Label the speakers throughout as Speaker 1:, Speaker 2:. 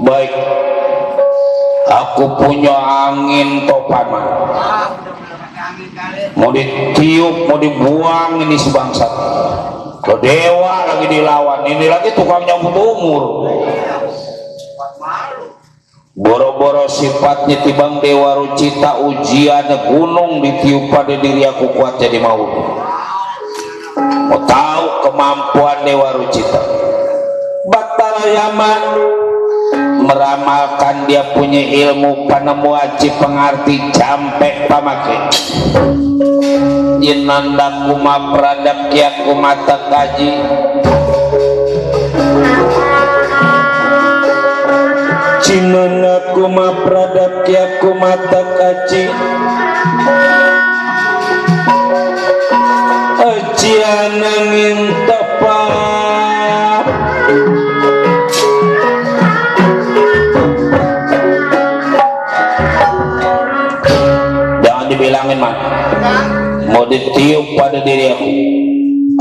Speaker 1: Baik, aku punya angin topan, mau ditiup, mau dibuang ini sebangsa. Lo dewa lagi dilawan, ini lagi tukang nyambut umur. Boro-boro sifatnya tibang dewa rucita, ujian gunung ditiup pada diri aku kuat jadi mau. Mau tahu kemampuan dewa rucita. Batara Yama meramalkan dia punya ilmu panemu aji pengarti jampe pamake jinanda kuma peradap kia kumata kaji jinanda kuma peradap kia kumata kaji ajian angin tepat bilangin mah mau ditiup pada diri aku.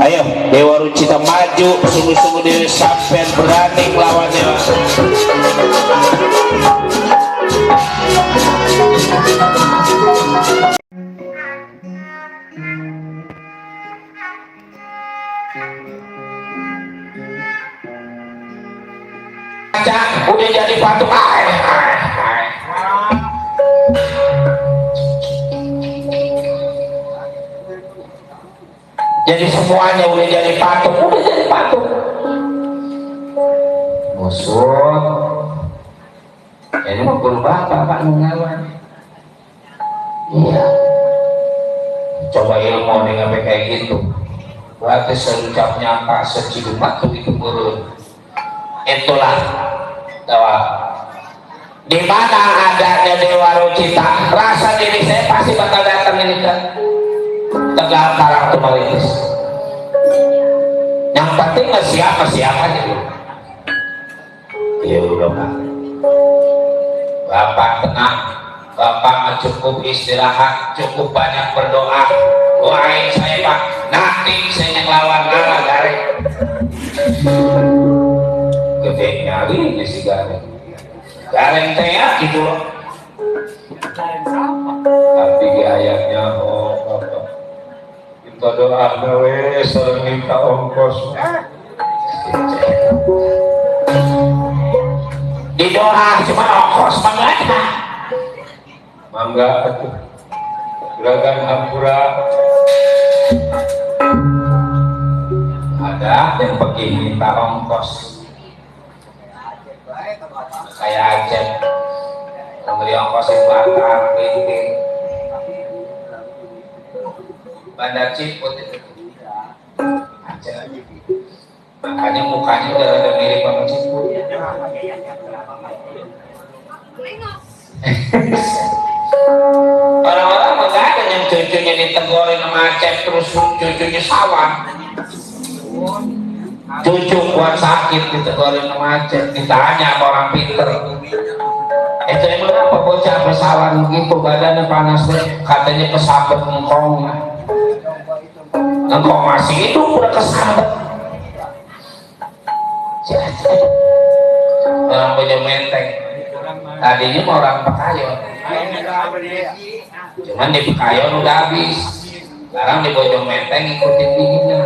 Speaker 1: Ayo dewa rucita maju, sungguh-sungguh diri sampai berani melawan dewa. Udah jadi patung air. Jadi semuanya udah jadi patung, musuh jadi mau berubah bapak mengawan. Iya, coba ilmu dengan kayak gitu berarti serucapnya Pak Secidumat begitu buruk. Itulah dewa. Di mana adanya dewa rucita, rasa diri saya pasti bakal datang ini kan tegal karang tuh merintis. Yang penting siapa aja dulu. Ya udah Pak, Bapak tenang, Bapak cukup istirahat, cukup banyak berdoa. Doain saya Pak, nanti saya ngelawan Nala Gareng. Gede nyari ini si Gareng teh ya gitu loh. Tapi ayatnya kita doa gawe sering minta ongkos. Di doa cuma ongkos mangga atuh juragan hampura ada yang pergi minta ongkos kayak aja membeli ongkos yang belakang linting Bandar Ciput itu aja, makanya mukanya udah ada mirip sama Ciput. Orang-orang enggak ada yang cucunya ditegorin sama Acep terus cucunya sawah. Cucu buat sakit ditegorin sama Acep, ditanya sama orang pinter. Itu emang apa bocah pesawan gitu badannya panas deh, katanya kesabet ngkong. Engkau masih itu udah kesambet. Orang Bojong Menteng tadinya mau orang Pekayon, cuman di Pekayon udah habis, sekarang di Bojong Menteng ikutin dinginnya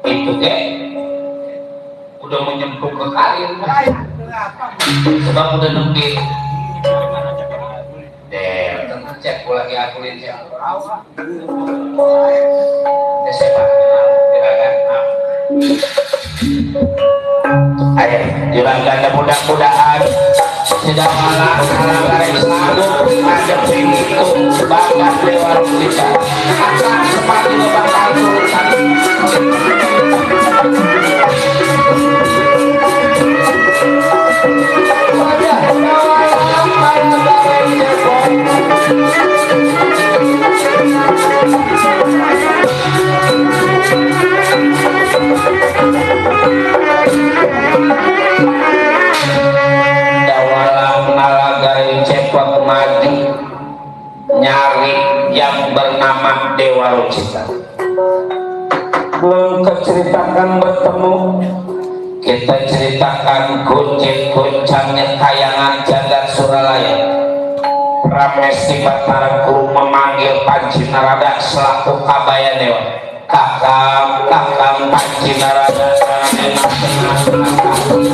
Speaker 1: itu deh udah menyemplung ke karir sebab udah nempil deh. Cek lagi aku lihat ya. Siapa? Juragan. Ayo, juragan mudah-mudahan tidak malah Gareng selalu ada pintu banget dewa rucita. Akan sepati bakal turutan. nyari yang bernama Dewa Rucita. keceritakan bertemu, kita ceritakan gonceng-goncangnya kayangan jagat Suralaya. Pramesti Batara Guru memanggil Panji Narada selaku Kabaya Dewa. Kakang Panji Narada,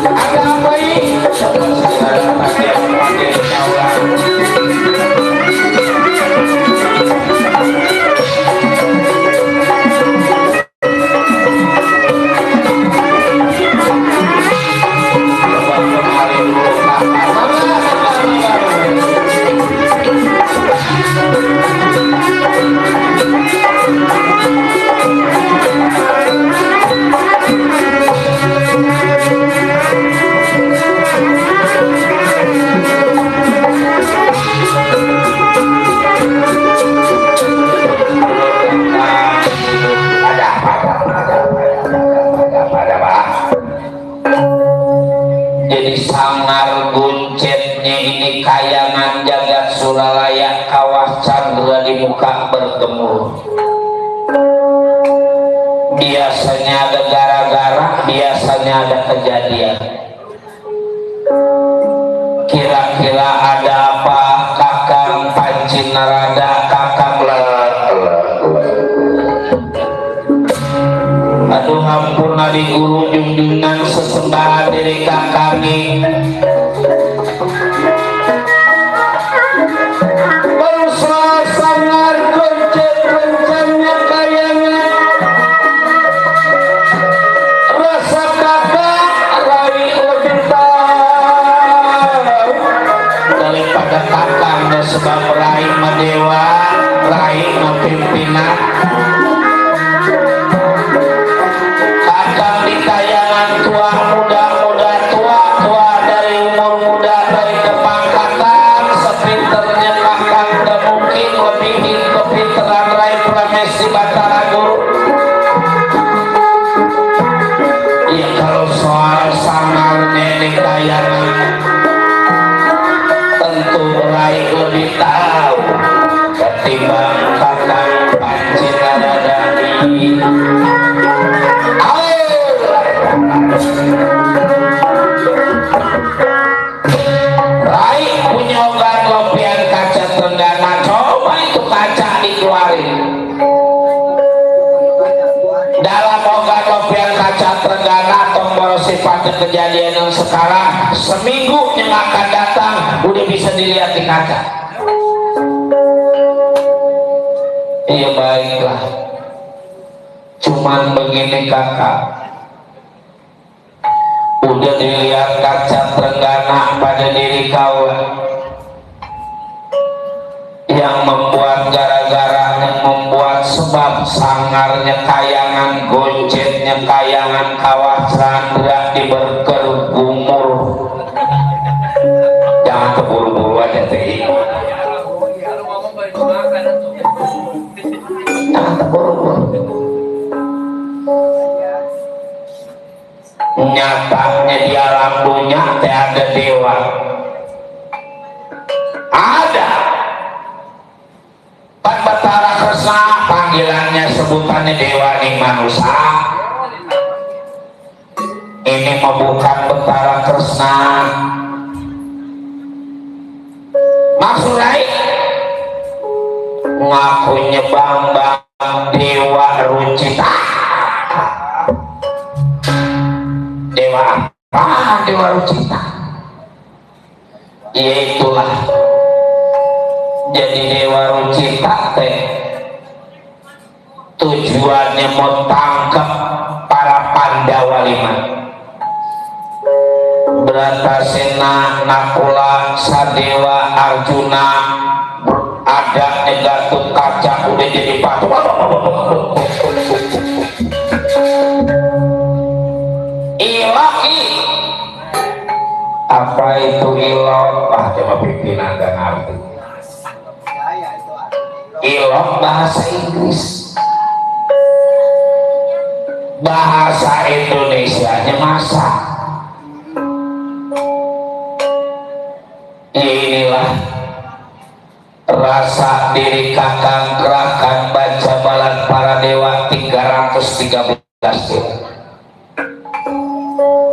Speaker 1: ada apa ini? Sangar guncetnya ini kayangan jagat Suralaya, kawah Candra di muka bergemuruh. Biasanya ada gara-gara, biasanya ada kejadian. Kira-kira ada apa Kakang Panji Narada, Kakang aduh ampun ari guru junjungan sesembahan diri kakami berusaha sangar gonceng rencana kayangan rasa kakak rai lebih tahu daripada kakang dan sebab rai madewa rai mapimpinan kayangan tua muda tua dari umur muda dari kepangkatan sepinternya kakang dan mungkin lebih kepinteran Rai Pramesti Batara Guru. Ya kalau soal sangar nenek kayangan tentu Rai lebih tahu ketimbang kakang Panji Narada ini. Rai punya obat lopian kaca Trenggana, coba itu kaca dikeluarin. Dalam obat lopian kaca Trenggana tombol sifatnya kejadian yang sekarang seminggu yang akan datang udah bisa dilihat di kaca. Iya baiklah, cuman begini kakak, udah dilihat kaca Trenggana pada diri kau yang membuat gara-gara yang membuat sebab sangarnya kayangan goncetnya kayangan kawah Candra diberkergumur. Jangan keburu-buru aja teh, jangan keburu-buru. Nyatanya di alam dunia teh ada dewa, ada Pan Batara Kresna panggilannya sebutannya dewa nih manusia. Ini membukan Batara Kresna maksudnya ngakunya bang dewa Rucita. Dewa apa? Dewa Rucita. Ya itulah. Jadi Dewa Rucita teh tujuannya mau tangkap para Pandawa 5. Bratasena, Nakula, Sadewa, Arjuna, ada Gatut Kaca udah jadi patung. Ilahi apa itu ilok? Ah, coba pimpinan gak ngerti. Ilok bahasa Inggris, bahasa Indonesia nya masa. Inilah rasa diri kakang gerakan baca balan para dewa 313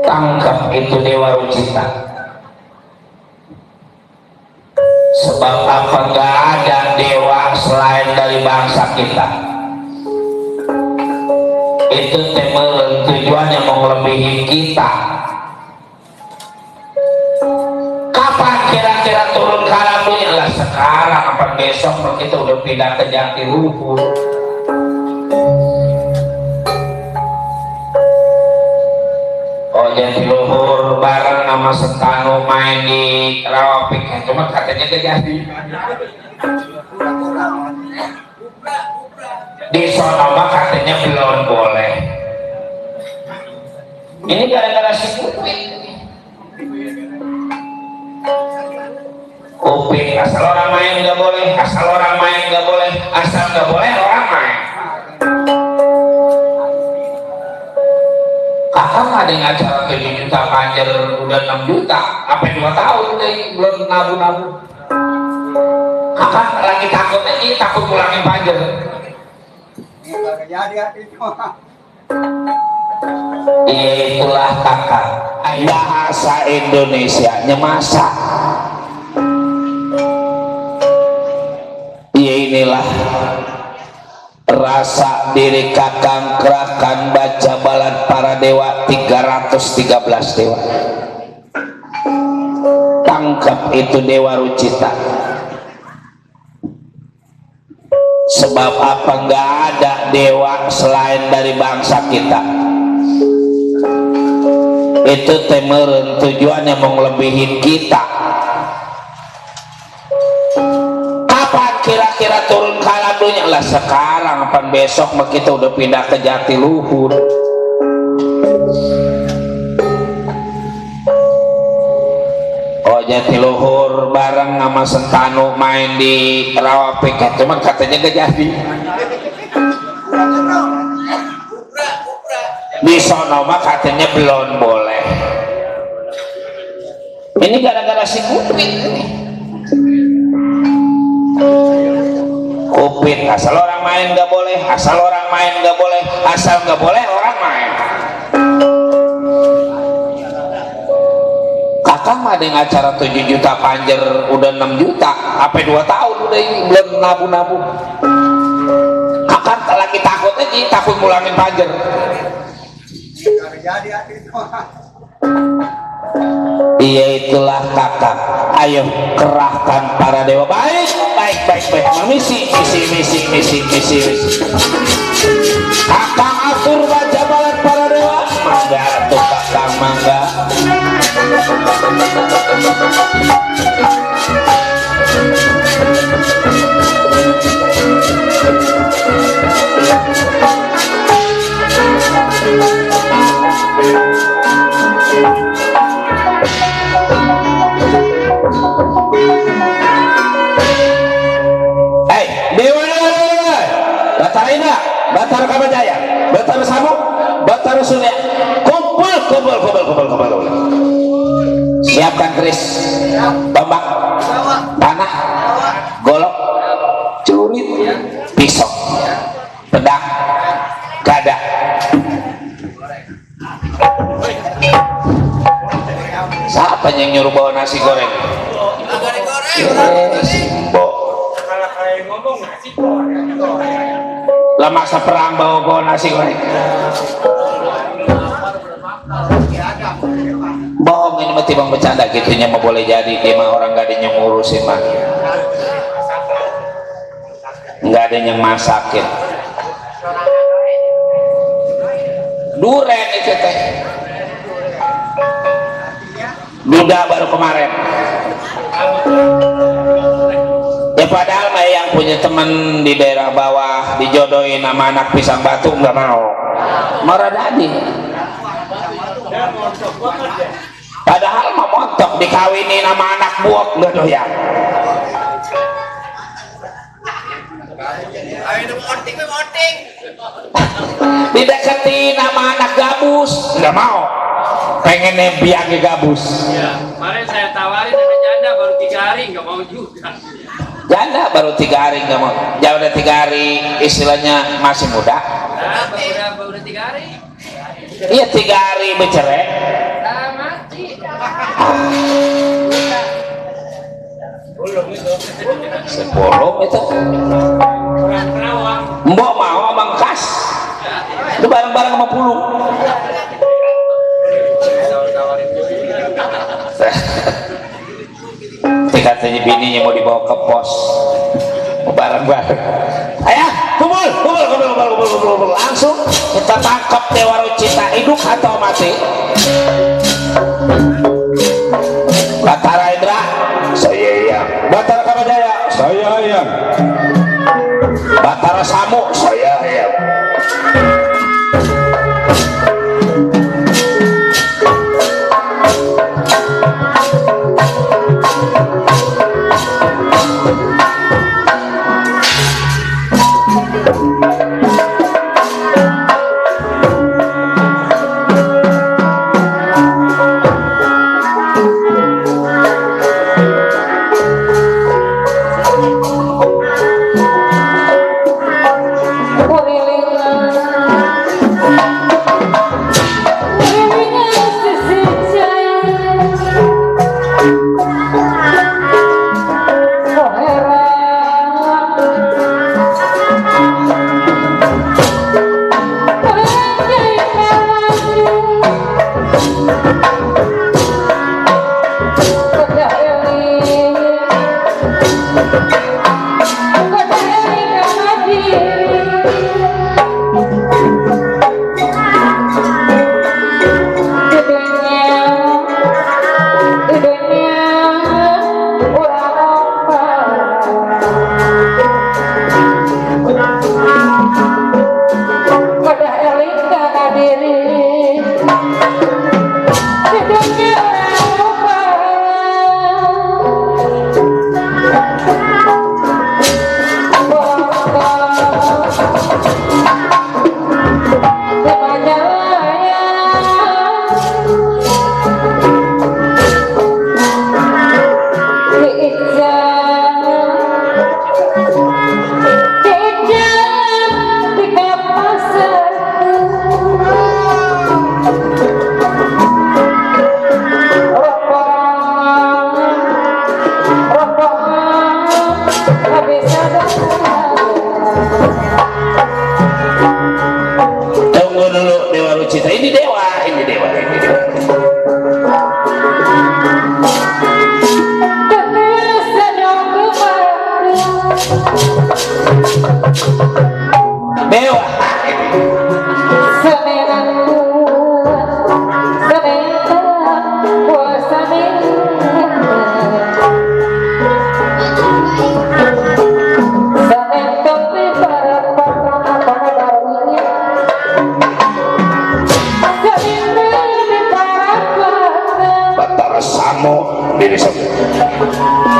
Speaker 1: tangkap itu Dewa Rucita. Sebab apa gak ada dewa selain dari bangsa kita. Itu temen tujuannya melebihi kita. Kapan kira-kira turun ke alam dunia? Lah sekarang apa besok kita udah pindah ke Jatiluhur. Oh Jatiluhur bareng sama Sentanu main di Rawapik, cuma katanya gak jadi. Di sono mah katanya belum boleh. Ini gara-gara si Upik, asal orang main nggak boleh, asal orang main nggak boleh, asal nggak boleh orang main. Kakak ada yang acara 7 juta panjer udah 6 juta, apa 2 tahun deh belum nabu-nabu. Kakak lagi takut aja, takut pulangin panjer. Itulah kakak bahasa Indonesia nyemasa. Inilah rasa diri kakang kerahkan baca balad para dewa 313 dewa. Tangkap itu Dewa Rucita. Sebab apa nggak ada dewa selain dari bangsa kita. Itu temen tujuannya melebihin kita. Kapan kira-kira turun ke alam dunia? Lah sekarang apa besok kita udah pindah ke Jatiluhur. Oh Jatiluhur bareng sama Sentanu main di Rawapik, cuma katanya gak jadi. Di sono mah katanya belum boleh. Ini gara-gara si Kupit ini. Kupit, asal orang main gak boleh, asal orang main gak boleh, asal gak boleh orang main. Kakak mah ada yang acara 7 juta panjer udah 6 juta, apa 2 tahun udah ini belum nabu-nabu. Kakak lagi takut aja, takut mulangin panjer. Iya itulah kakak. Ayo kerahkan para dewa. Baik. Misi. Kakak atur baca balad para dewa. Mangga tuh kakak mangga. Batara Batara Kamajaya, Batara Samuk, Batara Surya, kumpul. Siapkan keris, tombak, panah, golok, celurit, pisau, pedang, gada. Siapa yang nyuruh bawa nasi goreng? Lah masa perang bawa nasi goreng? Bohong ini mati bang bercanda gitunya mah boleh jadi dia mah orang gak ada yang ngurusin mah, nggak ada yang masakin. Duren itu teh duda baru kemarin. Ya padahal mah yang punya teman di daerah bawah dijodohin sama anak pisang batu nggak mau, marah dadi. Padahal mah montok dikawinin sama anak buok nggak doyan. Dideketin sama anak gabus nggak mau, pengen nembiang ke gabus.
Speaker 2: Ya, kemarin saya tawarin ada janda baru 3 hari nggak mau juga.
Speaker 1: Janda baru 3 hari nggak mau, ya udah 3 hari istilahnya masih muda.
Speaker 2: Nah, udah 3 hari.
Speaker 1: Iya 3 hari bercerai.
Speaker 2: Mati.
Speaker 1: Sepuluh itu. Mbok mau mangkas. Itu barang-barang sama puluh. Katanya bininya mau dibawa ke pos bareng-bareng. Ayah, kumpul. Langsung kita tangkap Dewa Rucita, hidup atau mati. Batara Indra, saya iya. Batara Kamajaya, saya iya. Batara Samu, saya iya.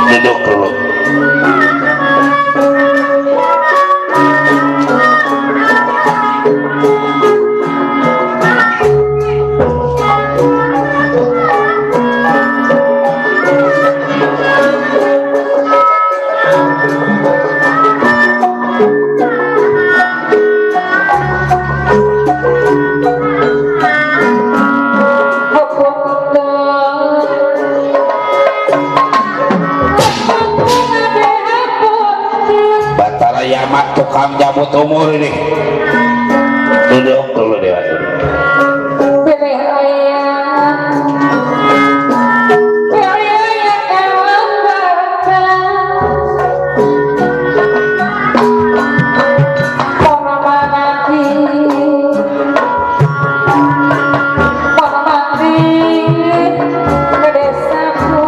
Speaker 1: Duduk dulu. Tukang jabut umur ini duduk dulu Dewa
Speaker 3: pilih ayah kawan mati ke desaku.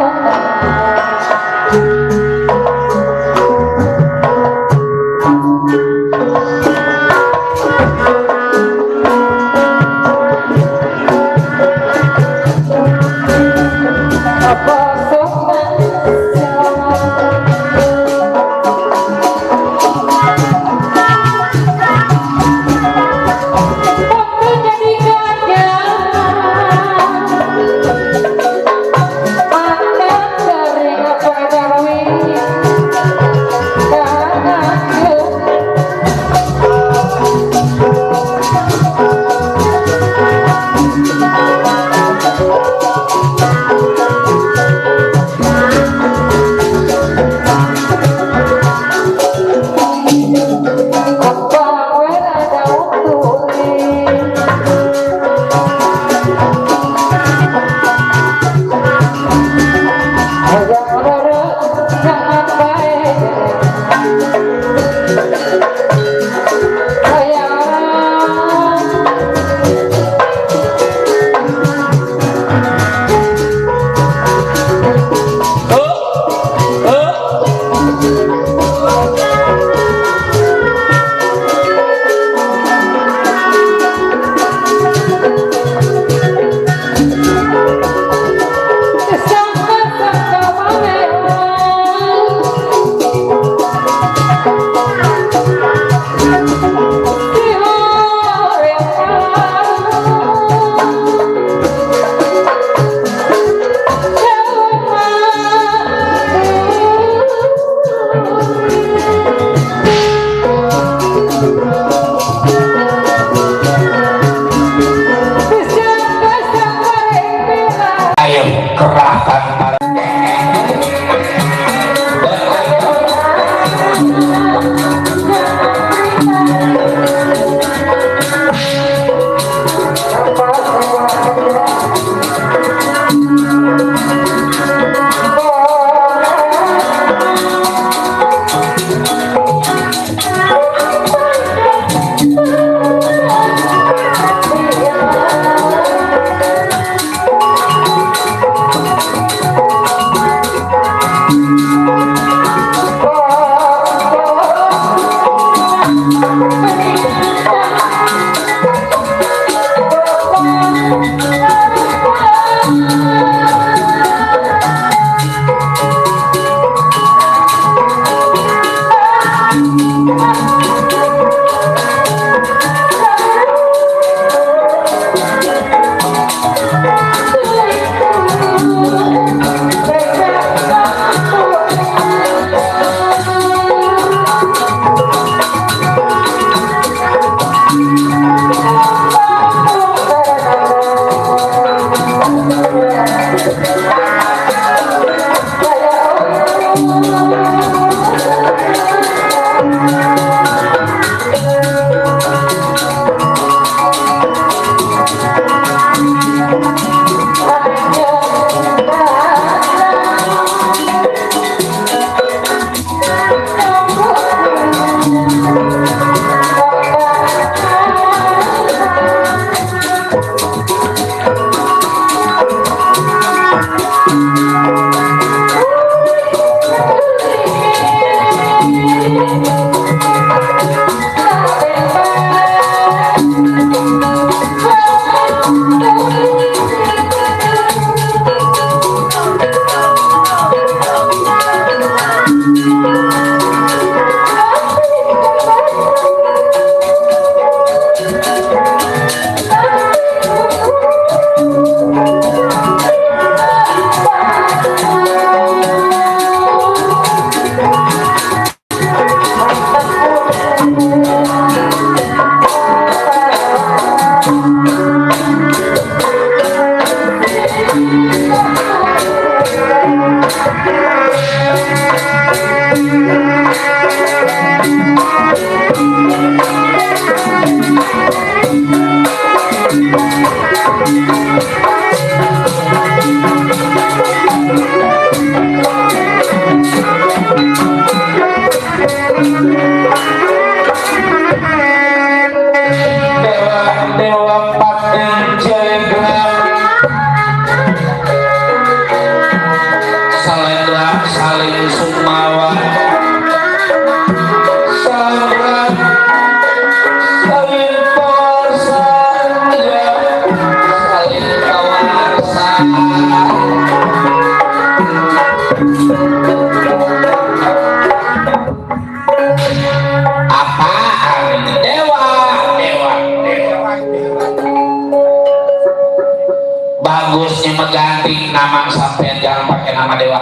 Speaker 1: Bagusnya mengganti nama sampean, jangan pakai nama dewa.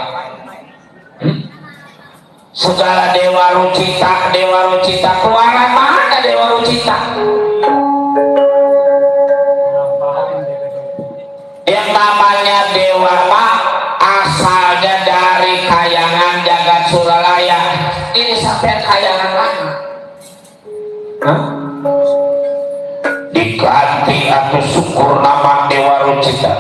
Speaker 1: Segala dewa Rucita keluaran mana dewa Rucita? namanya dewa mak asalnya dari kayangan jagat Suralaya. Ini sampai kayangan mana? Hah? Diganti atau syukur nama Dewa Rucita,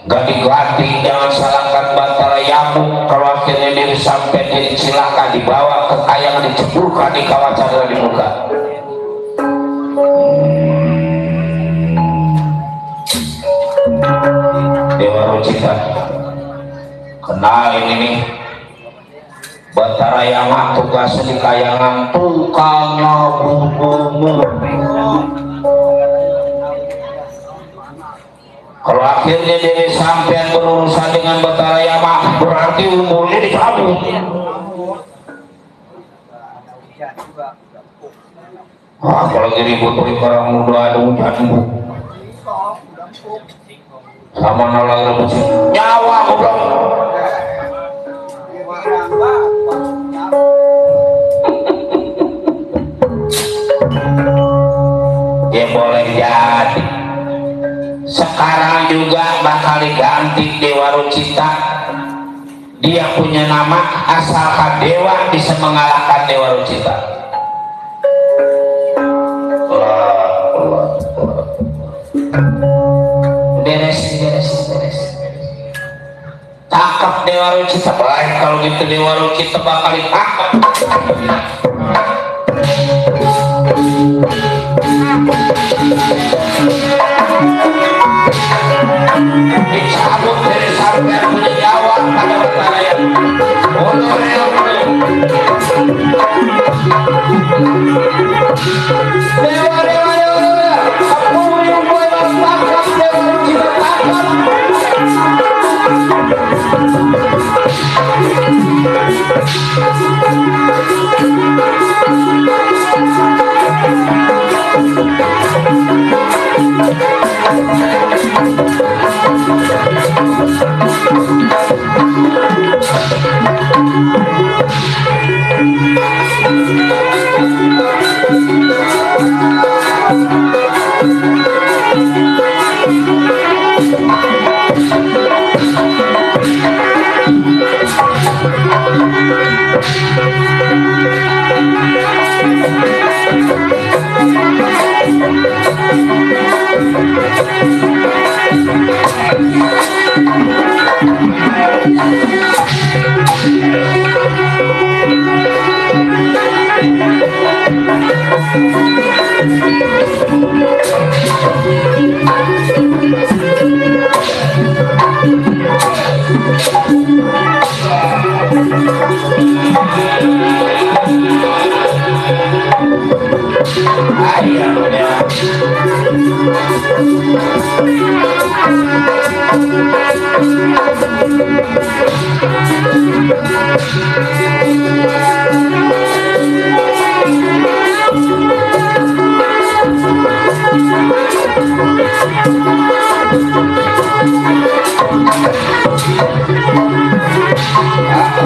Speaker 1: gak diganti, jangan salahkan Batara Yamuk. Kalau akhirnya diri sampai jadi cilaka, dibawa ke kayangan, diceburkan di kawasan yang dibuka. Dewa Rucita kenal ini nih, Batara Yamuk tugas di kayangan tukangnya bumbu. Kalau akhirnya dia sampai berurusan dengan Batara Yama, berarti umurnya dicabut. Kalau ribut oleh orang muda ada hujan sama nolak rebut nyawa goblok. Ya boleh jadi sekarang juga bakal diganti Dewa Rucita. Dia punya nama, asalkan dewa bisa mengalahkan Dewa Rucita. Beres. Tangkap Dewa Rucita. Baik, kalau gitu Dewa Rucita bakal ditangkap. Dicabut dari sampai punya nyawa pada Batara Yamuk. Dewa sepuluh yang boleh tangkap Dewa Rucita, tangkap.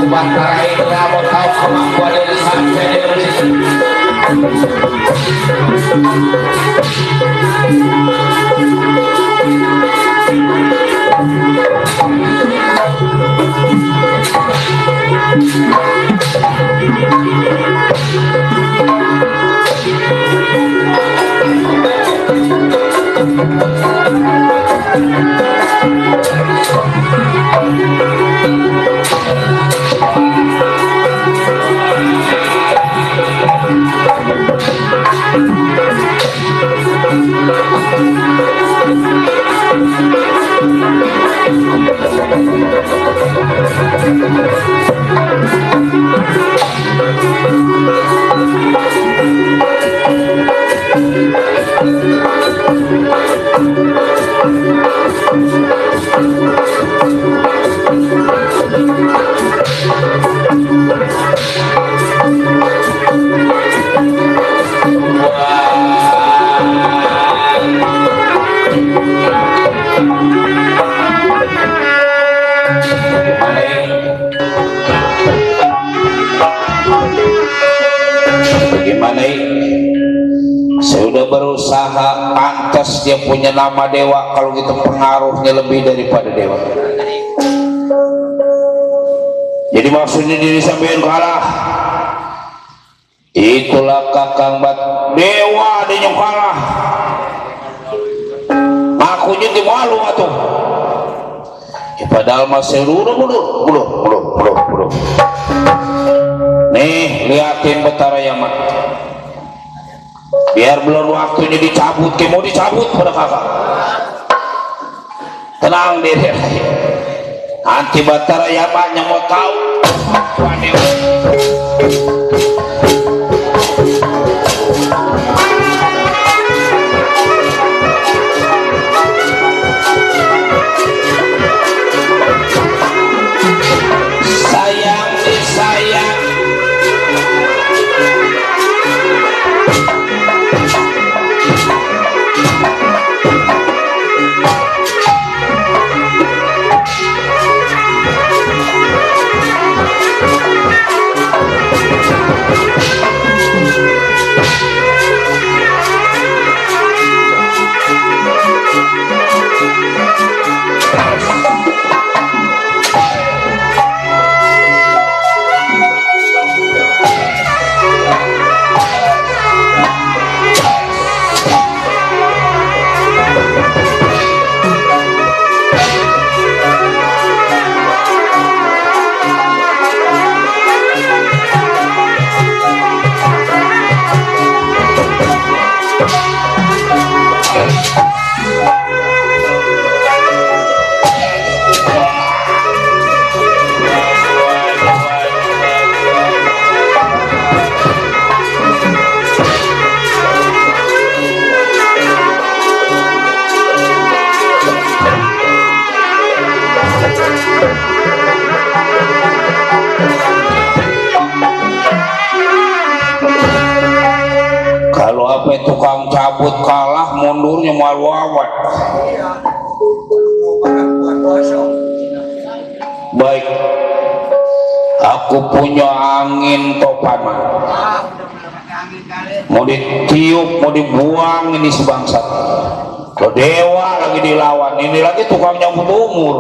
Speaker 1: Batara itu mau tahu kemampuan dari sampai dari sudah berusaha, pantas dia punya nama dewa. Kalau gitu pengaruhnya lebih daripada dewa. Jadi maksudnya diri sampean kalah. Itulah kakang bat dewa dia kalah. Aku jadi malu atuh. Ya, padahal masih belum. Nih liatin Betara Yaman. Biar belum waktunya dicabut, mau dicabut pada kakak. Tenang diri. Nanti Betara Yaman yang mau tahu. Tukang cabut kalah, mundurnya malu awet. Baik, aku punya angin topan, mau ditiup, mau dibuang ini sebangsat. Lo dewa lagi dilawan, ini lagi tukang nyambut umur.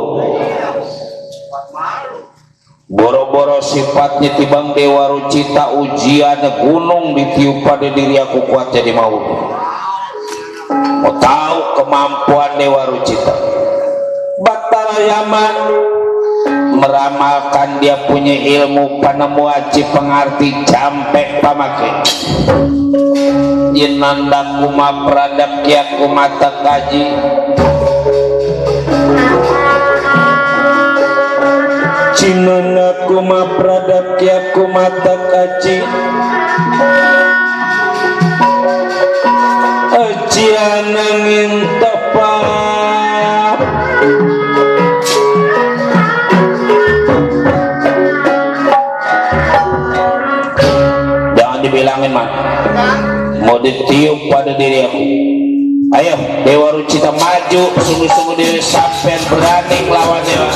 Speaker 1: Boro-boro sifatnya tibang dewa Rucita, ujiannya gunung ditiup pada diri aku kuat jadi mau. Mau tahu kemampuan dewa Rucita. Betara Yaman meramalkan dia punya ilmu panemu aji pengarti jampe pamake. Jinanda kuma pradap kia kumata kaji. Cinana kuma pradap kia kumata kaji. Ajian angin tepat. Jangan dibilangin man, mau ditiup pada diri aku. Ayo Dewa Rucita maju, sungguh-sungguh diri sampai berani melawan dewa.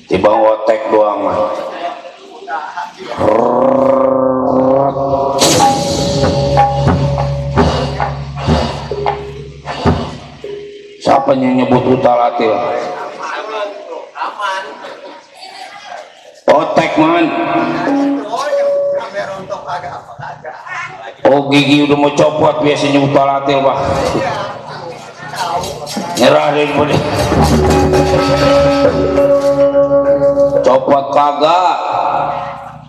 Speaker 1: Tiba otek doang mah. Siapa yang nyebut utalatil? Otek man. Oh gigi udah mau copot biasanya utalatil pak. Nyerah deh boleh. Copot kagak,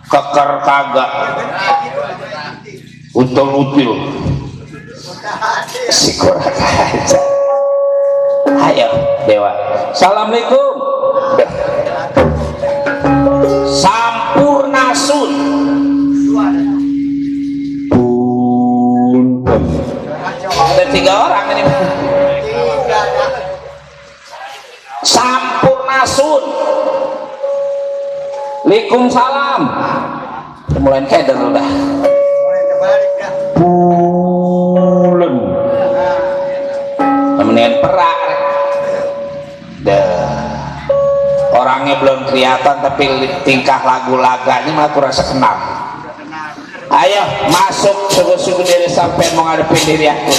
Speaker 1: keker kagak, utul-utul, si kurang aja. Ayo dewa, assalamualaikum. Sampurna sun. Pun Asun. Waalaikumsalam. Mulai keder udah. Pulen. Nemenin perak. Dah. Orangnya belum kelihatan tapi tingkah lagu-laganya mah aku rasa kenal. Ayo masuk suguh-suguh diri sampai mau ngadepin diri aku.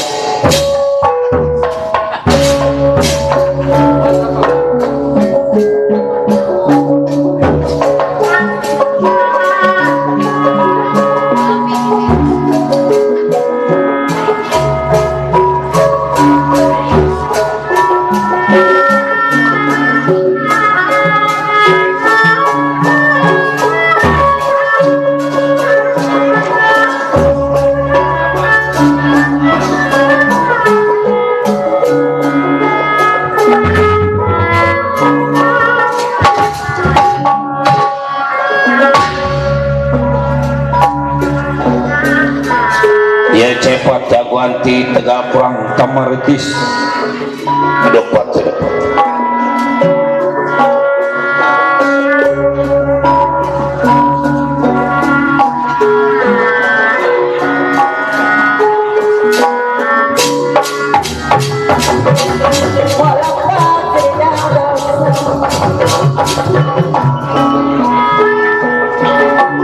Speaker 1: Ya cepat jagoan ti Tegal Kurang Tamaritis dapat.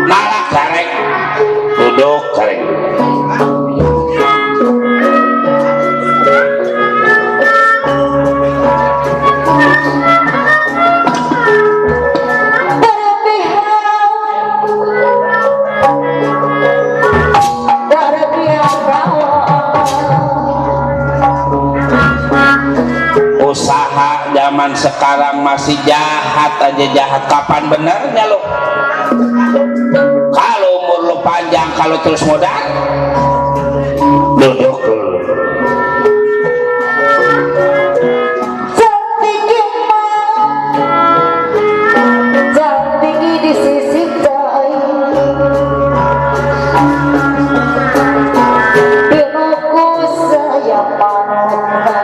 Speaker 1: Malah karek duduk karek. Usaha zaman sekarang masih jahat aja jahat. Kapan benernya lo? Kalau umur lo panjang, kalau terus modal duduk dulu.
Speaker 3: Jangan tinggi di sisi dai, ilmuku saya panah.